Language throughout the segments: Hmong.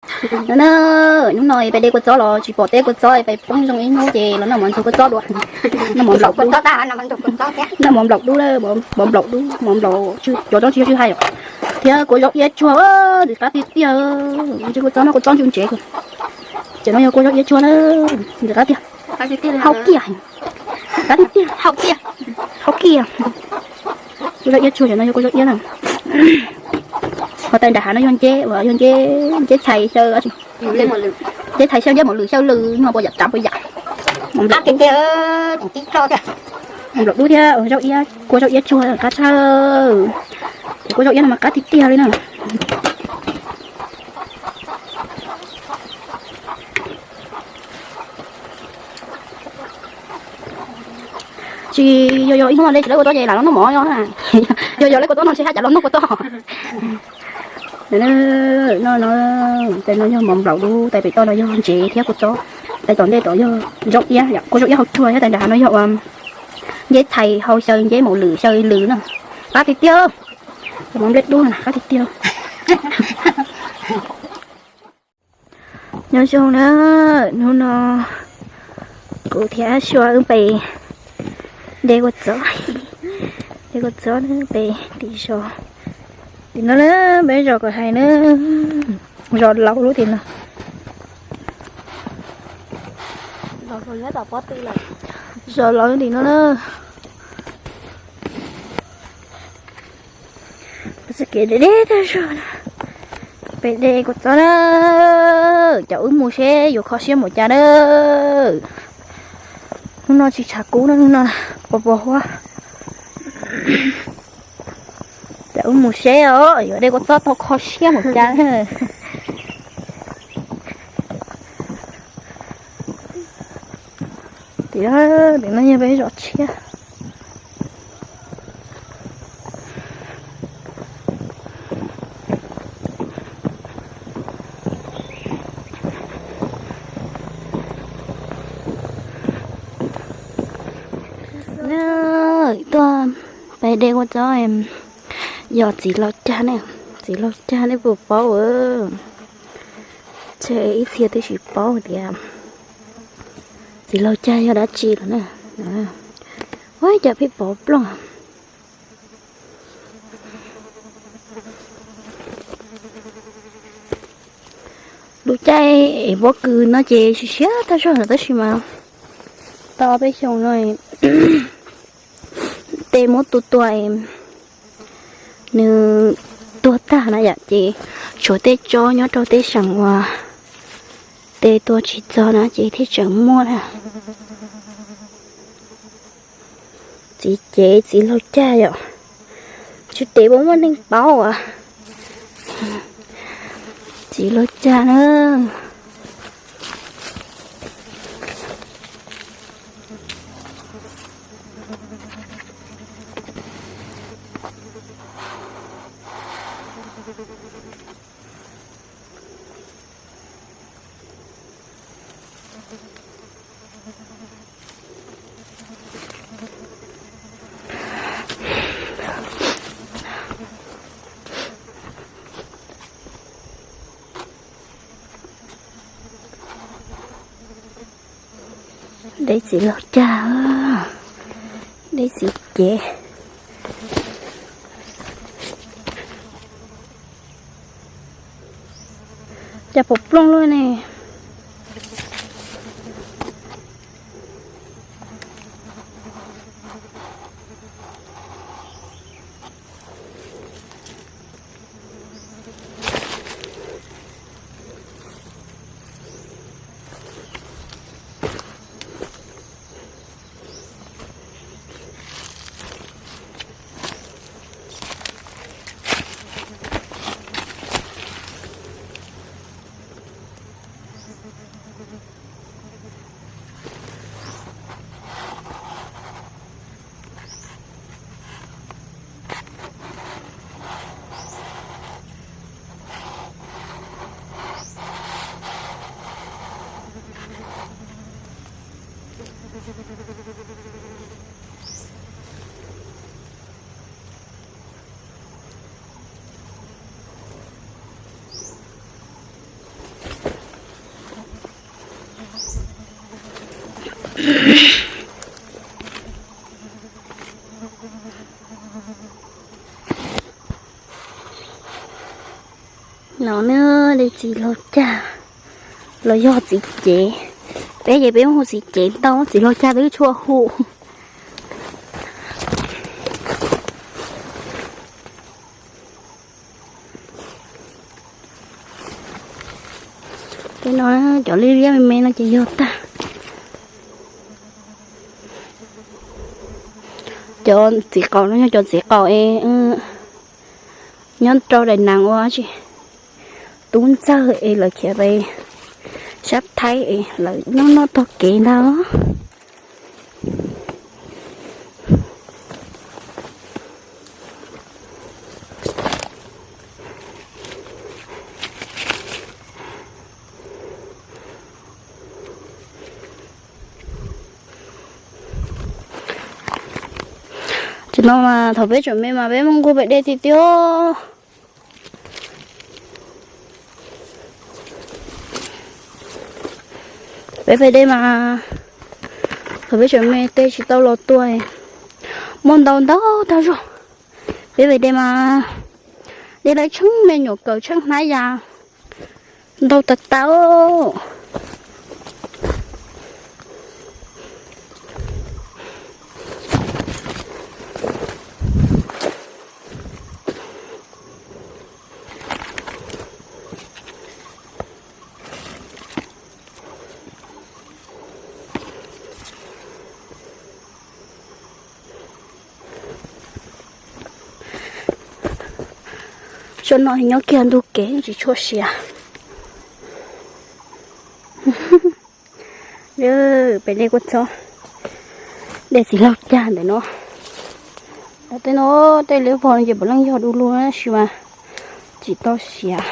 No na, hnub no pais de kua txob los tsis pom teb kua txob, pais poob zoo ib hnub ces los noj mov ntxuag kua txob dua. Noj mov nplaum dub, noj mov nplaum dub, mov nplaum dub, mov nplaum cov tsob tsis yog tsw hais thiab kua zaub iab tsuag, ntxim qab tiag tiag. Kua txob no kua txob ntsuj ntsev, ces no yog kua zaub iab tsuag na, ntxim qab tiag. Hau kiag, qab tiag tiag, hau kiag, hau kiag. Kua zaub iab tsuag, no yog kua zaub iab na. Ho tais nram hav no yog nceb uas yog nceb, nceb txhais xyaw, nceb txhais xyaw, nceb maum lwm xyaw lwm, nyuag puas yam tsav puas yam. Mov nplaum dub thiab zaub iab, kua zaub iab tsuag qab tshaj. Ces kua zaub iab no mas qab tiag tiag li na. Tsis yog yog ib hnub le tsis lawv kua txob ces lam los noj mov, yog yog lawv kua txob no ntshe haj cas los noj kua txob. No, tais no yog mov nplaum dub, tais pem toj no yog ntsev thiab kua txob, tais tom ntej tom yog zaub iab, kua zaub iab hau tsuag thiab tais nram hav no yog ua nceb txhais hau xyaw nceb maum lwm xyaw lwm na. Qab tiag tiag, mov nplej dub qab tiag tiag. Nyob zoo na, hnub no kuv thiab Xyua wb pem de kua txob, de kua txob pem tim zos, tim no na, peb zos kom hais na, zos laus lub tim no, zos laus lub tim no na. Txoj kev deb deb tag zog na, pem de kua txob na, cov wb mus seb yuav kho siab mus cas na. Hnub no tsis tshav kub na, hnub no pos pos huab. Cov wb mus seb os, yuav de kua txob tau kho siab mus cas. Tim, tim no yog peb zos tshiab. Tuaj pais de kua txob, yog txiv laus cag ne, txiv laus cag nej puas paub? Ntshe ib txhia twb tsis paub tias txiv laus cag yog dab tsi lawm na. Ua cas pheej pov plooj. Lub caij es pob kws no ces siav siav tag zog lawm tab sis mas tau ob peb xyoos no tej muab tua tua, nws tuag tag na yom, ces tshuav tej tsob nyob rau tej seem uas tej tua tsis txog na ces thiaj tseem muaj na. Txiv cev txiv laug cag yom, tsis tes puas muaj neeg paub as. Txiv laug cag na. Deb txiv laug cag, deb txiv cev. Cas pom plooj luaj ne. No na, de txiv laug cag los yog txiv cev. Peb ces peb muaj hu txiv cev ntau, txiv laug cag twb tsis tshua hu. Tej no cov liab liab me me no ces yog tag. Cov txiv qaub no yog cov txiv qaub es nyob rau daim neeg ua tsis tub ntxawg es lawv khiav pem sab Thaib es lawv noj noj taug kev ntag. Tsis no mas thaum peb tseem me mas peb muaj nqus pem dej tiag tiag. Peb pem dej mas thaum peb tseem me tej tsis tau los tua, muaj ntau ntau tag zog. Peb pem dej mas dej lawv tsheej me nyuam kawm tsheej hnab yas ntau tas tas. Tsob no nyob kiag ntug kev tsis tshua siav. Pem dej kuj txog, dej txiv laug cag ntawm no. Tej no tej liab vog no ces puav leej yog du lug tab sis mas tsis tau siav.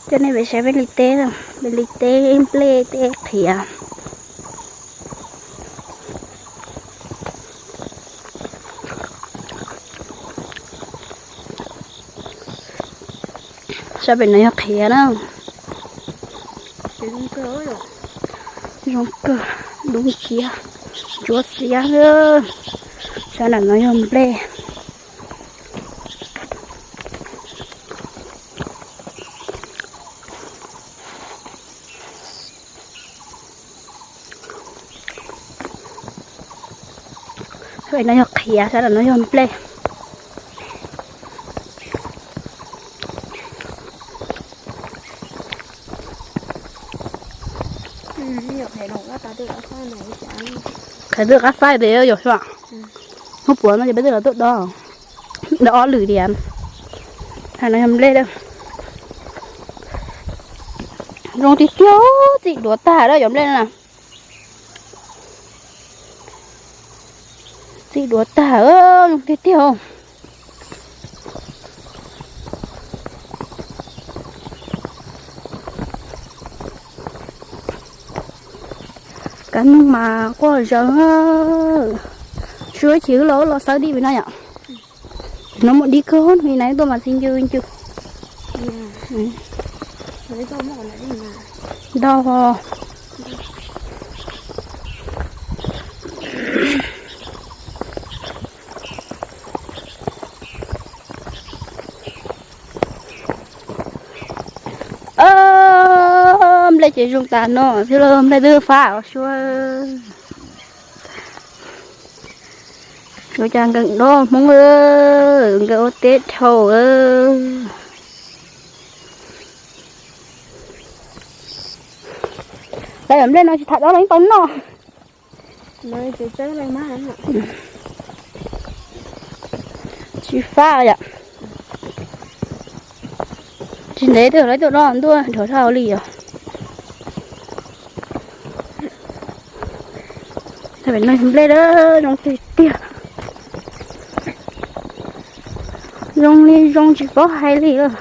Coj nej pem saib peb li teb, peb li teb nplej teb qhiav. Sab pem no yog qhiav na. Zoo kawg, dub nciab, ntsuab xiab. Sab nram no yog nplej. Sab no yog qhiav, sab no yog nplej. Qhiav twb qab faib tes yog, hnub puav no ces peb twb los tuaj do, do ob lwm tiam. Hais no yog nplej, zoo tiag tiag, txim duav tag lawm cov nplej no na. Txim duav tag, zoo tiag tiag. Kab noog mas quaj zawv. Suav chim wb los los xawb dib pem no yom. No muaj dib kawg, nws na tuaj mas txi ncw ncw. Ntau. Nplej ces zoo tas no xwb los nplej twb fab suab. Ua cas nkees dob Hmoob, nkees ua teb dhau. Lawv nplej no tsis tham dob los yeej tau noj. Tsis fab yom. Tsis ntev twb lawv tuaj dob ntuaj dhau dhau li os. Nplej zoo tiag tiag. Zoo li zoo tsis paub hais li lawm.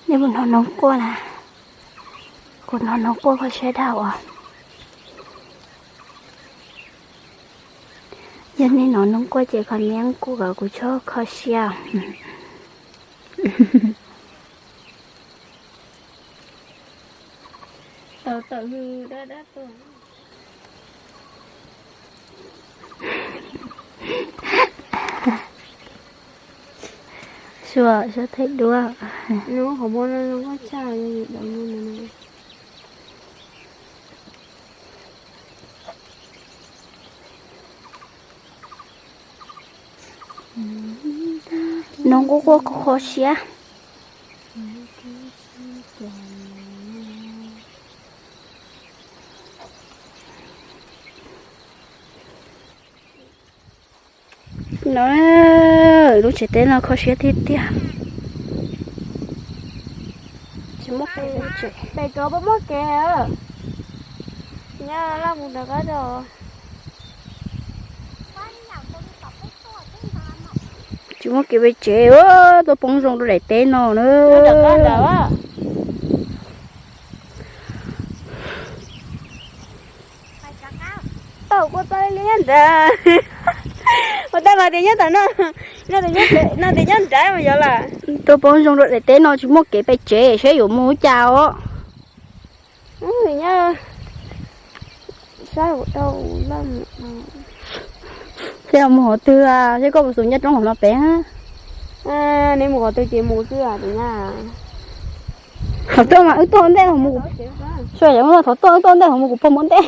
Nej puas hnov noov quaj na? Kuv hnov noov quaj koj saib dab uas. Yog nej hnov noob quaj ces comment kuv kom kuv txhob kho siab. Tau tawm hws dab dab tuaj. Suav, suav thaij duab. Noob quaj quaj kho siab. No, lub tsev teb no kho siab tiag tiag. Tsis muaj kev, pem rov puas muaj kev? Nyob laj mus rov qab rau. Tsis muaj kev pem tsev, tuaj poob zoo rau daim teb no na. Tau kua tau li nyob nrad. Ua tau no tias nyob tom no, no tias nyob nrad mas yog lawm. Tuaj poob zoo rau daim teb no tsis muaj kev pem tsev, saib yuav mus cas os. Nyob saib ua tau laj. Seb mus qhov twg, seb koj mus xus nyob roob hauv no pem. Neb mus qhov twg ces mus xwb. Qhov tuaj mas wb tuaj ntej, sua yog thov tuaj wb tuaj ntej, qhov mus kuv pog muab ntej.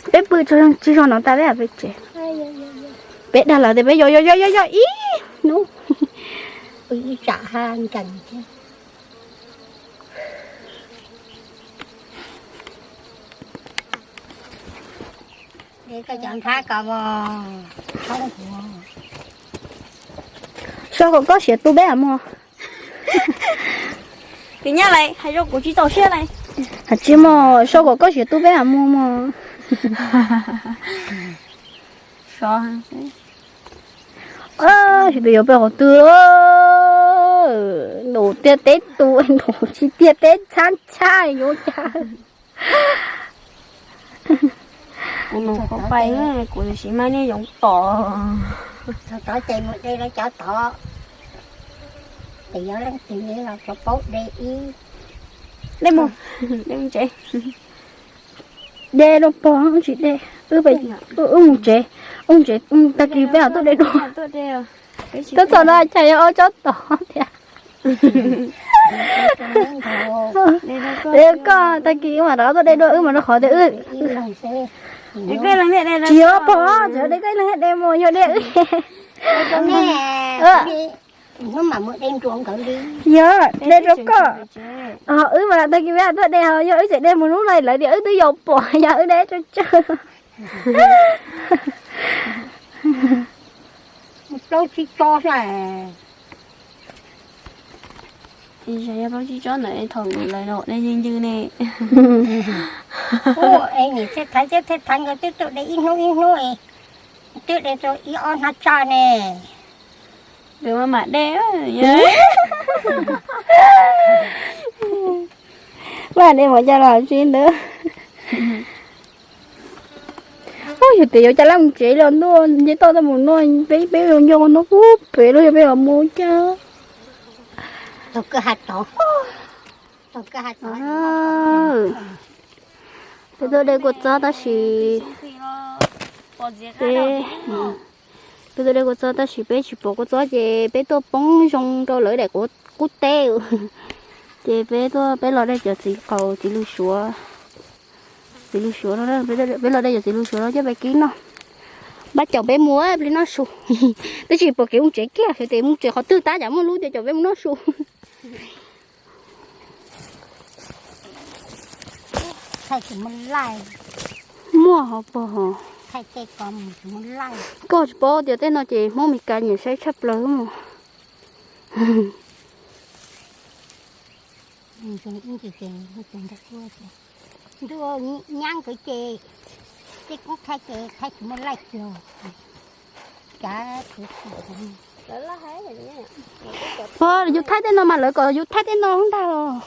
Peb pw tsis zoo no tas peb pem tsev. Peb dag lawv tias peb yuav yuav yuav yuav ib hnub. Ib tsam ha nkees thiab. Sau kom koj siav tu peb am muag. Tis nyab lawm, hais rau kuv tsis txaus siab lawm. Hais tsis mog, sau kom koj siav tu peb am muag mog. Tsis peb yuav peb qhov twg, nus tiag teb tu, nus tsis tiag teb txhab txhab yuav cas. Kuv nus qhov pais, kuv sim mas nej yoov tom. Tod ces mus de rau cov tod, ces yog leej twg los tsuas paub de ib. De mus, de mus tsev. De rau pog, wb tsis de, wb mus tsev, wb mus tsev, tag kis peb mam tuaj de dua. Tuaj txog no cas yog ob tsob tod thiab. De koj, tag kis wb mam rov qab tuaj de dua, wb mam rau qhov tias wb tsis yog pog, tsuas de koj ib leeg de mus, yog de wb. Yog de rau koj, ho wb mas tag kis peb mam tuaj de, ho yog wb tseem de mus hnub no lawv tias wb twb yuav pom, yog wb de tsawg tsawg. Plaub tsib tsob xwb. Yog plaub tsib tsob ntawd thaum lawv los nej ncw ncw ne. Es nim thiaj thaiv thiab thiaj thaiv nkawd twb tuaj de ib hnub ib hnub, twb de tau ib ob hnab tsaj ne. Nkawd mas mam de. Mas de mus cas los tsis ntawd. Yog tias yuav cas laj mus tsev los ntuj, nce toj tau mus no, peb peb zoo nco no kuj pem los yog peb los mus cas. Peb tuaj de kua txob tab sis peb, peb tuaj de kua txob tab sis peb tsis pom kua txob ces peb tuaj poob zoo rau lawv daim qub teb. Ces peb tuaj peb los de cov txiv qaus txiv lws suav, txiv lws suav no, peb los de cov txiv lws suav no coj peb kib noj. Pab caum peb mus plig noj su. Twb tsis pom kev mus tsev kiag, xyov tias mus tsev qhov twg tab cas muaj lub tias caum peb mus noj su. Muaj hov pog hov. Koj tsis paub tias tej no ces Hmoob Meskas nyiam saib tshaj plaws. Pog, yus thaij tej no mas lawv kom yus thaij tej no ntag los.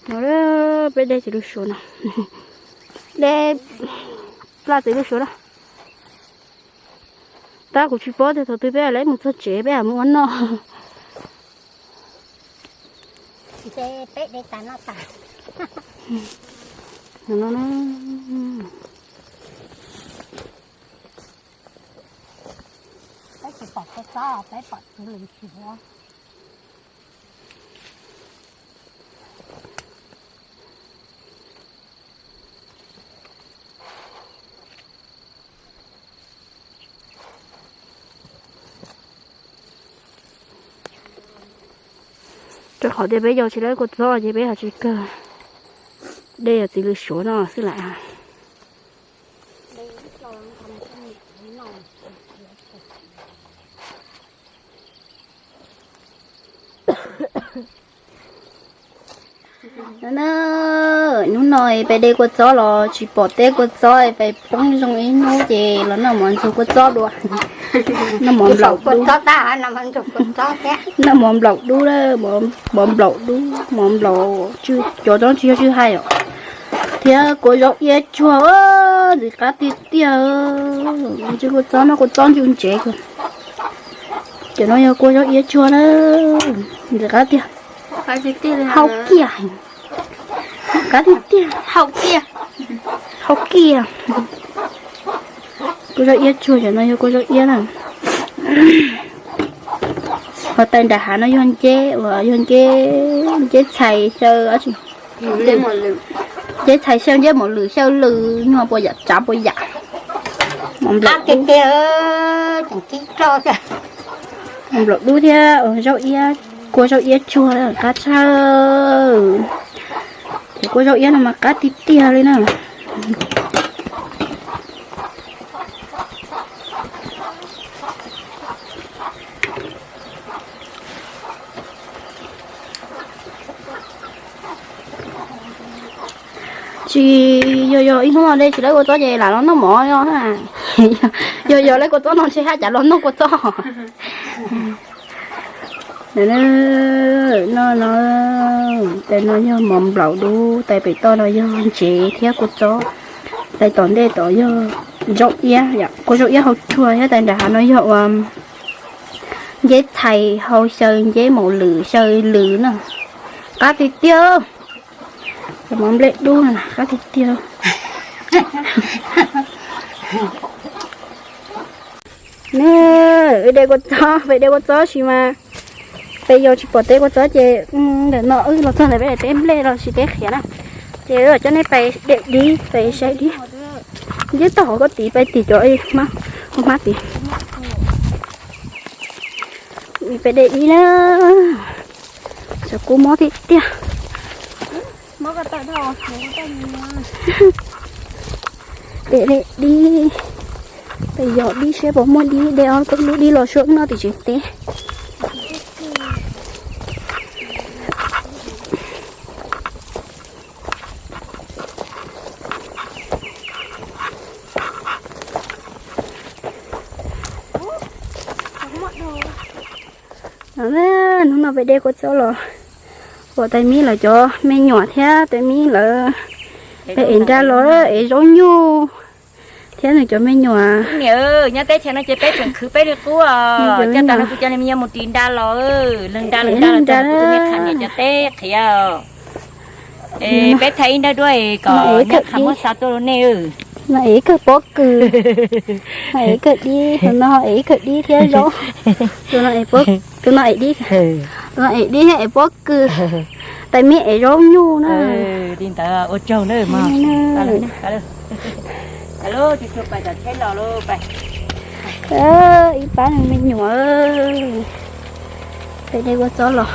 No, peb de txiv lws suav no. De pla txiv lws suav na. Tab kuv tsis paub tias thaum twg peb lawv mus txog tsev peb mus ua noj. Rau qhov tias peb yau tsis laib kua txob ces peb ho tsis kawg de yam txiv lws suav no xwb lawm. Hnub no peb de kua txob los tsis pom teb kua txob, peb poob zoo ib hnub ces los noj mov ntxuag kua txob dua. Noj mov nplaum dub, noj mov nplaum dub, mov nplaum dub, mov nplaum tsw cov tsob tsis yog tsw hais os. Thiab kua zaub iab tsuag, ntxim qab tiag tiag. Ntsw kua txob, noj kua txob ntsw ntsev kawg. Cov no yog kua zaub iab tsuag na, ntxim qab tiag. Hau kiag, qab tiag tiag, hau kiag, hau kiag. Kua zaub iab tsuag, cov no yog kua zaub iab na. Ho tais nram hav no yog nceb uas yog nceb, nceb txhais xyaw, nceb txhais xyaw, nceb mos lwm xyaw lwm, nyuag puas yam tsav puas yam. Mov nplaum dub thiab zaub iab, kua zaub iab tsuag qab tshaj. Ces kua zaub iab no mas qab tiag tiag li na. Tsis yog yog ib hnub de tsis laib kua txob ces lam los noj mov no na. Yog yog laib kua txob no ntshe haj cas los noj kua txob. No, no, tais no yog mov nplaum dub, tais pem toj no yog ntsev thiab kua txob, tais tom ntej tod yog zaub iab, kua zaub iab hau tsuag thiab, tais nram hav no yog ua nceb txhais hau xyaw nceb maum lwm xyaw lwm na. Qab tiag tiag. Cov mov nplaum dub na qab tiag tiag. Peb de kua txob, peb de kua txob sis mas peb yau tsis pom teb kua txob ces ntawm no wb los txog ntawm peb daim teb nplej los sis teb qhiav na. Ces wb coj nej pais de dib, pais saib dib. Nceb tau hauv ko tid, pais tim cov hmab tid. Pais de dib na. Cov kua mob tiag tiag. Pem de dib, pem yog dib saib puas muaj dib, de ob lub dib los suab noj tim tsev teb. Hnub no peb de kua txob los pom tais Mib lawv cov me nyuam thiab tais Mib lawv, peb ev nra los ev zaub nyuj thiab nws cov me nyuam. Niam, nyob teb chaws no ces peb tseem khwv peb li qub os. Coj tas no kuv cov niam me nyuam mus ris nra los, leeg nra leeg nra los, kuv tus me qham niam cov teb qhiav. Peb thaij ib nrab duab kom nyob qhov muab xa tuaj rau nej. No ev kawg pob kws, no ev kawg dib, no ev kawg dib thiab zaub. Tus no ev dib, tus no ev dib thiab ev pob kws. Tais Mib ev zaub nyuj na. Li ntawd ua tsaug na. Ib pab me nyuam, peb de kua txob los.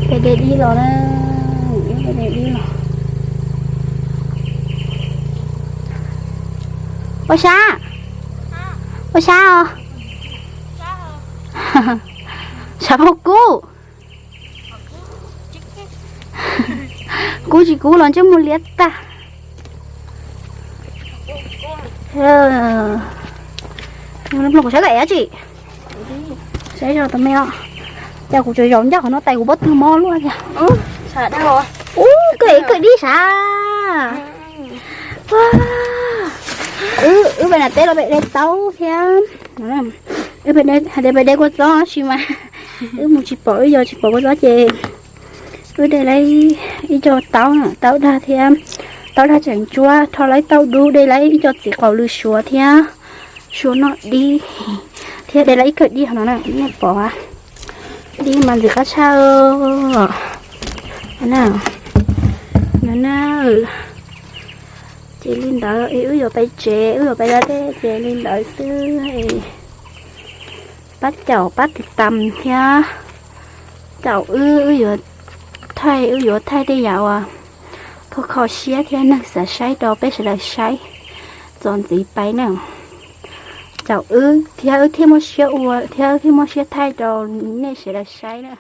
Peb de dib los na, peb de dib los. Ua sab, ua sab os. Sab muaj kub. Kub tsis kub los ntsej muag liab tag. Kuv saib kom ev tsi. Saib zog tus me os. Cas kuv tseem zaum ncaj qhov no tais kuv pob tw mob luaj tiag. Ub, koj ev kawm dib sav. Wb pem nam teb los pem de taub thiab. Wb pem de, hais tias pem de kua txob tab sis mas wb mus tsis pom, wb yos tsis pom kua txob ces wb de lawv ib co taub, taub dag thiab, taub dag tseem ntsuab, rho lawv taub dub, de lawv ib co txiv qaum lw suav thiab, suav noj dib, thiab de lawv ib kawm dib hov no na, nej pom dib mas ntxim qab tshaj. Ces li ntawd wb yuav pais tsev, wb yuav pais da dej ces li ntawd xwb. Pab caum pab tiv tam thiab, caum wb, wb yuav thaij, wb yuav thaij tej yam uas kho kho siab thiab neeg xav saib rau peb sawv daws saib txuas ntxiv pais na. Caum wb thiab wb thiaj muaj siab ua thiab wb thiaj muaj siab thaij rau nej sawv daws saib na.